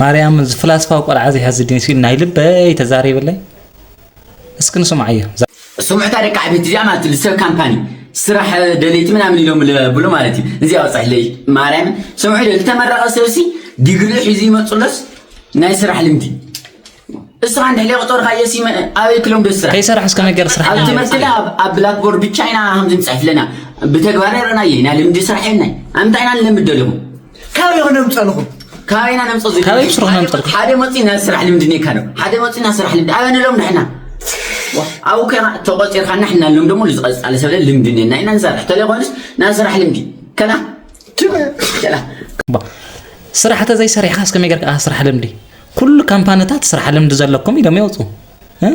ማርያም፣ እዚ ፍላስፋ ቆልዓ እዚ ሕዚ ድንሲ ናይ ልበይ ተዛሪብለይ። እስኪ ንስምዓዮ። እዛ ስምዑታ ደቂ ዓበይቲ፣ እዚኣ ማለት ንሰብ ካምፓኒ ስራሕ ደለይቲ ምናምን ኢሎም ለብሉ ማለት እዩ። እዚኣ ወጻሕለይ ማርያም፣ ስምዑ ዶ ዝተመረቐ ሰብሲ ዲግሪ ሒዙ ይመጽሎስ ናይ ስራሕ ልምዲ? እስኻ እንድሕር ዘይቆጸርካዮ ሲ መ-፣ ኣበይ ክለምዶ ስራሕ? ከይሰራሕ እስከ ነገር ስራሕ ኣብ የለን። ትምህርቲ ዳ ኣብ፣ ኣብ ብላክቦርድ ብቻ ኢና ከምዚ ንጽሕፍ ኣለና። ብተግባር ኣይረኣናዮ ኢና። ልምዲ ስራሕ የለን። ኣምታ ኢና ንለምድ ደለኹም። ካበይ ክነምጸልኹም? ካበይና ነምጾ እዚ? ካበይ ስራሕ ነምጸልኩም? ሓደ መጺና ስራሕ ልምዲ ነካ ነው። ሓደ መጺና ስራሕ ልምዲ። ኣበይ ንሎም ንሕና? ዋ፣ ኣብኡ ከይና ተቆጺርካ ንሕና ንሎም ደሞ ዝቐጻለ ሰብ ልምዲ ነና ኢና ንሰርሕ። ተለይ ኮይኑስ ናይ ስራሕ ልምዲ። ከላ። ትበ-፣ ከላ። ባ-፣ ስራሕ ተዘይሰሪሕካ እስከ መይ ጌርካ ስራሕ ልምዲ? ኩሉ ካምፓኒታት ስራሕ ልምዲ ዘለኩም ኢሎም የውፁ። እ?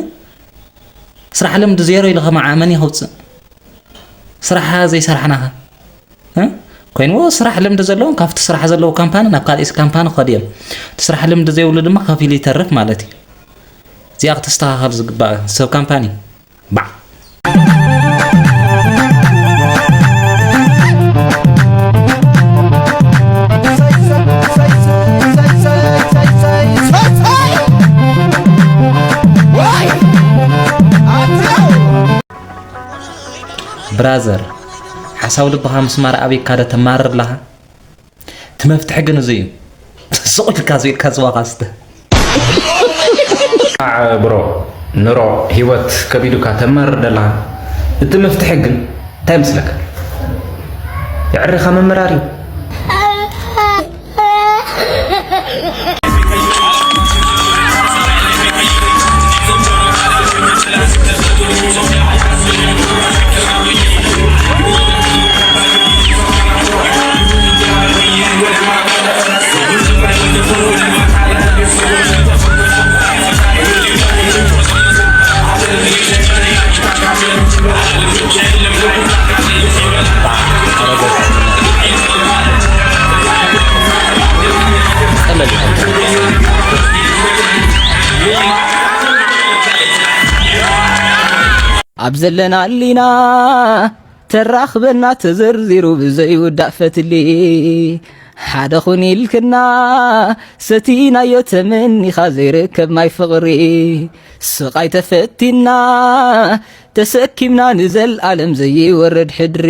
ስራሕ ልምዲ ዜሮ ኢሉ ከማዓ መን የውፅእ? ስራሕ ዘይሰራሕናኻ? እ? ኮይንዎ ስራሕ ልምዲ ዘለዎም ካብቲ ስራሕ ዘለዎ ካምፓኒ ናብ ካልእ ካምፓኒ ክኸዱ እዮም። እቲ ስራሕ ልምዲ ዘይብሉ ድማ ከፊሉ ይተርፍ ማለት እዩ። እዚኣ ክተስተኻኸል ዝግባእ ሰብ ካምፓኒ። ባዕ። ብራዘር፣ ሓሳብ ልብኻ ምስማር ኣብይካ ዶ ተማርር ኣለኻ? እቲ መፍትሒ ግን እዚ እዩ። ስቕ ኢልካ ዘይልካ ዝዋኻ ስተ። ኣዕ ብሮ፣ ኑሮ ህይወት ከቢዱካ ተማርር ደለኻ። እቲ መፍትሒ ግን እንታይ ይመስለካ? የዕሪኻ ምምራር እዩ። ኣብ ዘለና ኣሊና ተራኽበና ተዘርዚሩ ብዘይውዳእ ፈትሊ። ሓደ ኹን ኢልክና ሰቲናዮ ተመኒኻ ዘይርከብ ማይ ፍቕሪ። ስቓይ ተፈቲና ተሰኪምና ንዘልኣለም ዘይወርድ ሕድሪ።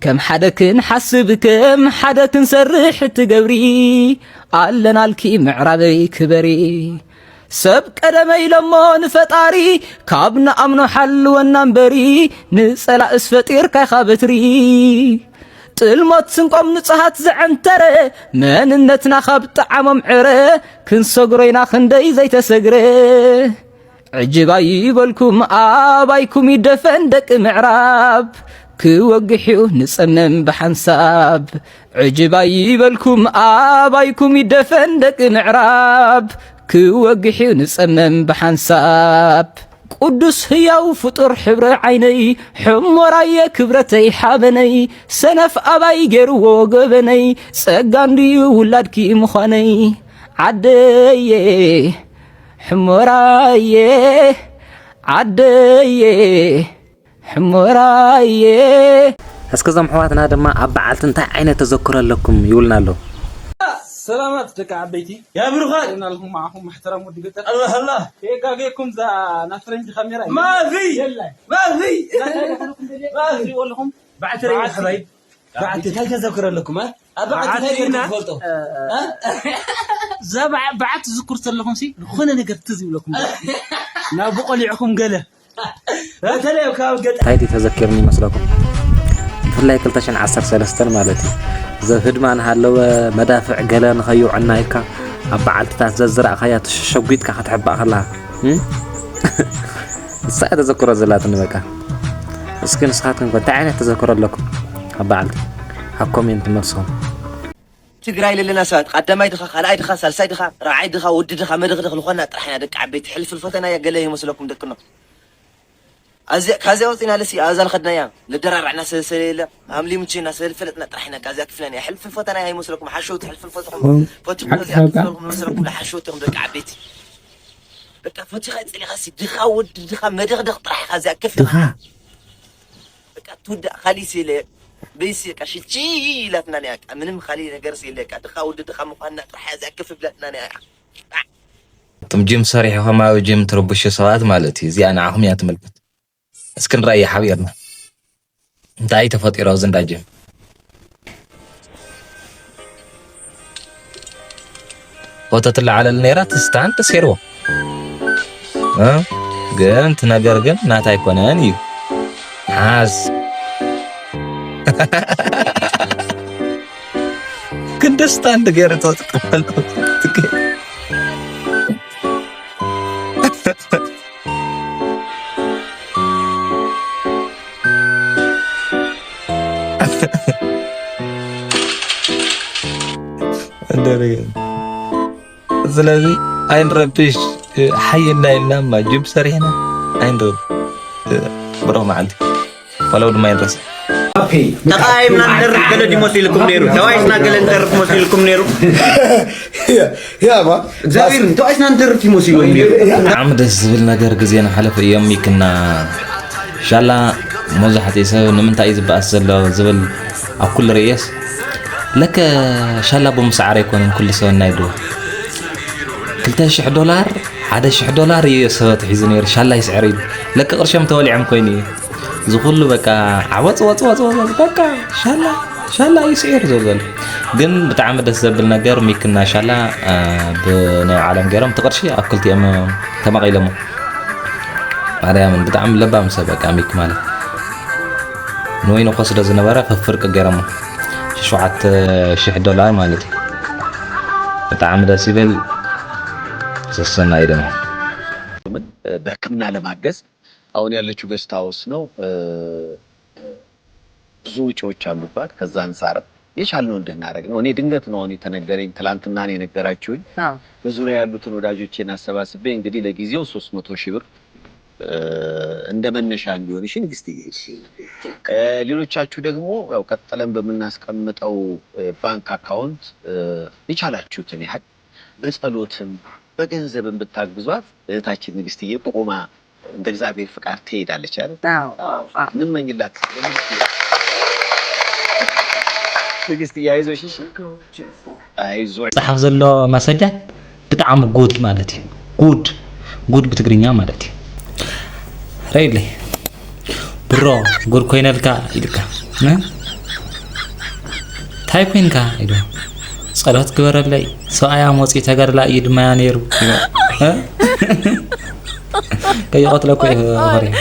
ከም ሓደ ክንሓስብ ከም ሓደ ክንሰርሕ እትገብሪ። ኣለናልኪ ምዕራበይ ክበሪ። ሰብ ቀደመ ኢሎሞ ንፈጣሪ ካብ ንኣምኖ ሓልወና እምበሪ። ንጸላእስ ፈጢርካ ኢኻ በትሪ። ጥልሞት ስንቆም ንጹሃት ዘዐንተረ መንነትና ካብ ጠዓሞም ዕረ። ክንሰግሮ ኢና ክንደይ ዘይተሰግረ። ዕጅብ ኣይበልኩም ኣባይኩም ይደፈን ደቂ ምዕራብ። ክወግሕ እዩ ንጸመም ብሓንሳብ። ዕጅብ ኣይበልኩም ኣባይኩም ይደፈን ደቂ ምዕራብ። ክወግሕ እዩ ንጸመም ብሓንሳብ። ቅዱስ ህያው ፍጡር ሕብረ ዓይነይ። ሕሞራየ ክብረተይ ሓበነይ። ሰነፍ ኣባይ ገይርዎ ገበነይ። ጸጋ እንድዩ ውላድኪ ምዃነይ። ዓደየ ሕሞራየ ዓደየ። ሕሞራየ። እስኪ እዞም ኣሕዋትና ድማ ኣብ በዓልቲ እንታይ ዓይነት ተዘክሮ ኣለኩም ይብሉና ኣለዉ። ሰላማት ደቂ ዓበይቲ። يا ብሩኻት። ኣለኹም መዓኹም መሕተራም ወዲ ገጠር። الله الله። ከየጋገየኩም እዛ ናይ ፈረንጂ ካሜራ እዩ። ما في የላይ። ما في። ما في። ኣለኹም። በዓልቲ ርኢኹም በዓልቲ። ሓባይብ። በዓልቲ እንታይ ተዘክሮ ኣለኩም፣ እ? ኣብ በዓልቲ እንታይ በዓልቲ ጌርኩም ኢና፣ ትፈልጡ? እ፣ እ። እ? እዛ በዓ-፣ በዓልቲ ትዝክሩ ዘለኹም ሲ፣ ዝኾነ ነገር ትዝ ይብለኩም። ናብ ቆሊዕኹም ገለ። በተለይ ኣብ ከባቢ ገጠር። እንታይ ድዩ ተዘኪሩኒ ይመስለኩም? ብፍላይ ክልተ ሽሕን ዓሰርተ ሰለስተን ማለት እዩ። ዘብ ህድማ ንሃለወ መዳፍዕ ገለ ንኸይውዕና ኢልካ ኣብ በዓልትታት ዘዝረእኻያ ተሸሸጒጥካ ክትሕባእ ከለኻ። እም? እሳ እያ ተዘክሮ ዘላትኒ በቃ። እስኪ ንስኻትኩም ከ እንታይ ዓይነት ተዘክሮ ኣለኩም? ኣብ በዓልቲ ኣብ ኮሜንት መልስኹም። ትግራይ ለለና ሰባት ቀዳማይ ድኻ፣ ካልኣይ ድኻ፣ ሳልሳይ ድኻ፣ ራብዓይ ድኻ፣ ወዲ ድኻ፣ መደኽደኽ ዝኾንና ጥራሕ ኢና ደቂ ዓበይቲ። ሕልፍል ፈተና እያ ገለ ይመስለኩም ደቅኖ። ኣዚ-፣ ካብዚኣ ወፂና ለሲ ኣብዛ ልኸድና እያ። ልደራራዕና ሰለሰለ የለ፣ ኣምሊምችና ሰለፈለጥና ጥራሕ ኢና ካብዚኣ ክፍለን እያ። ሕልፍል ፈተና እያ ይመስለኩም ሓሸውቲ፣ ሕልፍል ፈተኹም፣ እም፣ ፈትኹም ሓቂ ነዚኣ ሓቂ። ክፍለኹም ንመስለኩም ሓሸውቲ ከም ደቂ ዓበይቲ። በቃ ፈቲኻ ይጸሊኻሲ ድኻ ወዲ ድኻ መደኽደኽ ጥራሕ ኢኻ እዚኣ ክፍሊ። ድኻ። በቃ ትውዳእ ካሊስ ኢለ በይሲ በቃ ሽቺ ኢላትና እያ በቃ። ምንም ካሊ ነገር የለ በቃ። ድኻ ወዲ ድኻ ምዃንና ጥራሕ እያ እዚኣ ክፍ ብላትና እያ በቃ። ጥም ጅም ሰሪሑ ከማዊ ጅም ትርብሹ ሰባት ማለት እዩ። እዚኣ ንዓኹም እያ ትምልከት። እስኪ ንርኣያ ሓቢርና። እንታይ ተፈጢሩ ኣብዚ እንዳ ጅም? ፎቶ ትለዓለሉ ነይራ፣ እቲ ስታንድ ተሰይርዎ። እ? ግን እቲ ነገር ግን ናታ ኣይኮነን እዩ። ሓዝ። ክንዲ ስታንድ ገይሩ ተወጥጠሉ። እንደገና። ስለዚ ኣይንረብሽ፣ ሓየልና ኢልና እማ ጅብ ሰሪሕና ኣይንረብ። ብሮ መዓልቲ ፈለው ድማ ይድረስ። ተቃይምና ንደርፍ ገለ ድዩ መሲልኩም ነይሩ? ተዋይስና ገለ ንደርፍ መሲልኩም ነይሩ? ያማ እግዚኣብሔር ተዋይስና ንደርፍ እዩ መሲልኩም ነይሩ? ብጣዕሚ ደስ ዝብል ነገር ግዜ ንሓለፈ እዮም ሚክና ሻላ። መብዛሕትኡ ሰብ ንምንታይ እዩ ዝበኣስ ዘሎ ዝብል ኣብ ኩሉ ርእየስ ለከ ሻላ ብምስዓር ኣይኮነን ኩሉ ሰብ እናይ ድዋ ክልተ ሽሕ ዶላር ሓደ ሽሕ ዶላር እዩ ሰበት ሒዙ ነይሩ ሻላ ይስዕር እዩ ለከ ቅርሾም ተወሊዖም ኮይኑ እዩ ዝኹሉ በቃ ዓወፅ ወፅ ወፅ ወፅ በቃ ሻላ ሻላ እዩ ስዒር ዝብል ዘሎ ግን ብጣዕሚ ደስ ዘብል ነገር ሚክና ሻላ ብናይ ዓለም ገይሮም እቲ ቅርሺ ኣብ ክልቲኦም ተመቒሎሞ ማርያምን ብጣዕሚ ለባም ሰብ በቃ ሚክ ማለት ንወይኑ ክወስዶ ዝነበረ ፍፍርቂ ገይሮሞ ሸውዓተ ሽሕ ዶላር ማለት እዩ ብጣዕሚ ደስ ይብል ሰሰና እዩ ደግሞ በህክምና ለማገዝ አሁን ያለችው ገስት ሀውስ ነው። ብዙ ወጪዎች አሉባት። ከዛ አንጻር የቻልነው እንድናደርግ ነው። እኔ ድንገት ነው አሁን የተነገረኝ፣ ትላንትና ነው የነገራችሁኝ። በዙሪያ ያሉትን ወዳጆቼን አሰባስቤ እንግዲህ ለጊዜው ሶስት መቶ ሺህ ብር እንደ መነሻ እንዲሆን እሺ ንግስትዬ። ሌሎቻችሁ ደግሞ ያው ቀጥለን በምናስቀምጠው ባንክ አካውንት የቻላችሁትን ያህል በጸሎትም በገንዘብም ብታግዟት እህታችን ንግስትዬ ቆማ እንደ እግዚአብሔር ፍቃድ ትሄዳለች አይደል? አዎ፣ አዎ። እንመኝላት። ትዕግስት፣ አይዞሽ፣ እሺ? አይዞሽ። ዝፅሓፍ ዘሎ መሰጃት ብጣዕሚ ጉድ ማለት እዩ። ጉድ ጉድ ብትግርኛ ማለት እዩ። ረይለይ ብሮ ጉድ ኮይነልካ ኢልካ እ? እንታይ ኮይንካ ኢሉ ጸሎት ግበረለይ ሰብኣያ ሞጺ ተጋድላ እዩ ድማያ ነይሩ ኢሉ እ? ከይቐትለኩ እዩ ፈሪሁ።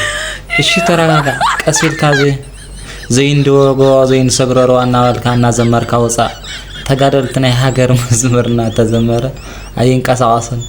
እሺ ተረጋጋዕ፣ ቀስ ኢልካ እዚ ዘይንድወጎ ዘይንሰግረሮ እናበልካ እናዘመርካ ውፃእ። ተጋደልቲ ናይ ሃገር መዝሙር እናተዘመረ ኣይንቀሳቐስን።